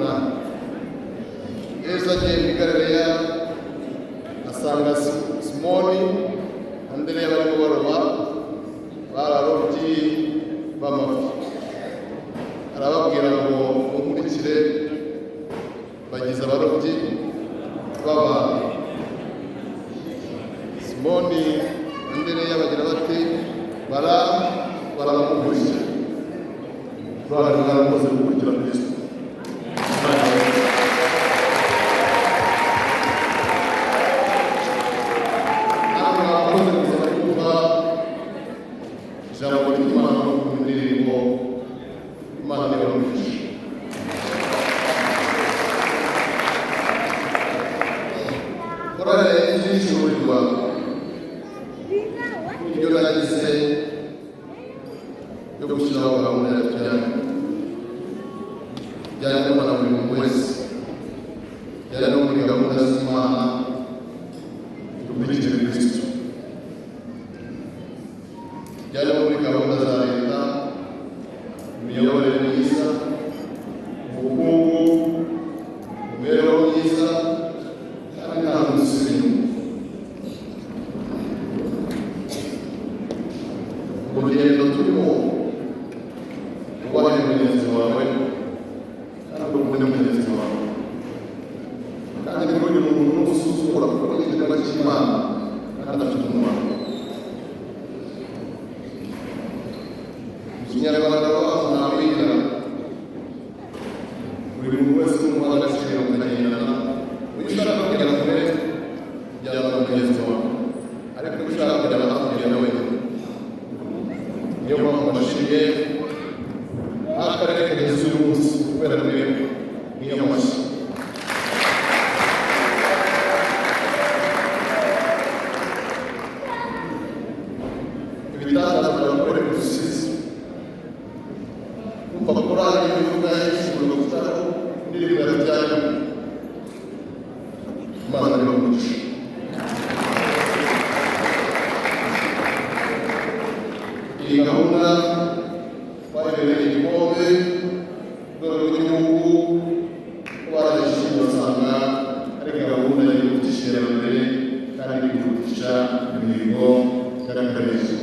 8. Yesu agiye muri Galileya asanga Simoni, Andereya barimo baroba, bari abarobyi b'amafi. Arababwira ngo: "Munkurikire, bagize abarobyi b'abantu." Simoni, Andereya bagira bati baramukurikira. Bari barakoze gukurikira Kristo. Namwe mwakoze kuza kumva ijambo ry'Imana no ku ndirimbo. Imana nibamugisha. Korali y'ishyurirwa ibyo nagize yo gushyiraho gahunda ya tujyane tujyane n'Imana, buri muntu wese tujyane no muri gahunda z'Imana, dukurikire Kristo, tujyane no muri gahunda za leta, imiyoborere myiza, ubukungu, imibereho myiza, kandi nta muntu usubira inyuma. Mu rugendo turimo, ubahe mugenzi wawe kandi ukunde mugenzi wawe, kandi ntugire umuntu n'usuzugura, kuko ni igitabo cy'Imana kandi afite umumaro. Mu Kinyarwanda baho ntawigira, buri muntu wese n'umuha agaciro mukagendana. Iyo ushaka kugera kure, jyana na mugenzi wawe, ariko iyo ushaka kugera hafi, ugenda wenyine. Niyo mpamvu mbashimiye akarere kageze uyu munsi kubera mwebwe. Niyo mashyi. Ibitangaza birakorera Rusizi, kumva korali y'ibivuga yishyurwa gushyiraho indirimbo ya byanyu. Imana nibamugisha. Iyi gahunda twayibereye igikombe ku rwego rw'igihugu, ko barayishimye, basanga ari gahunda yihutisha iterambere kandi yihutisha imihigo y'akarere.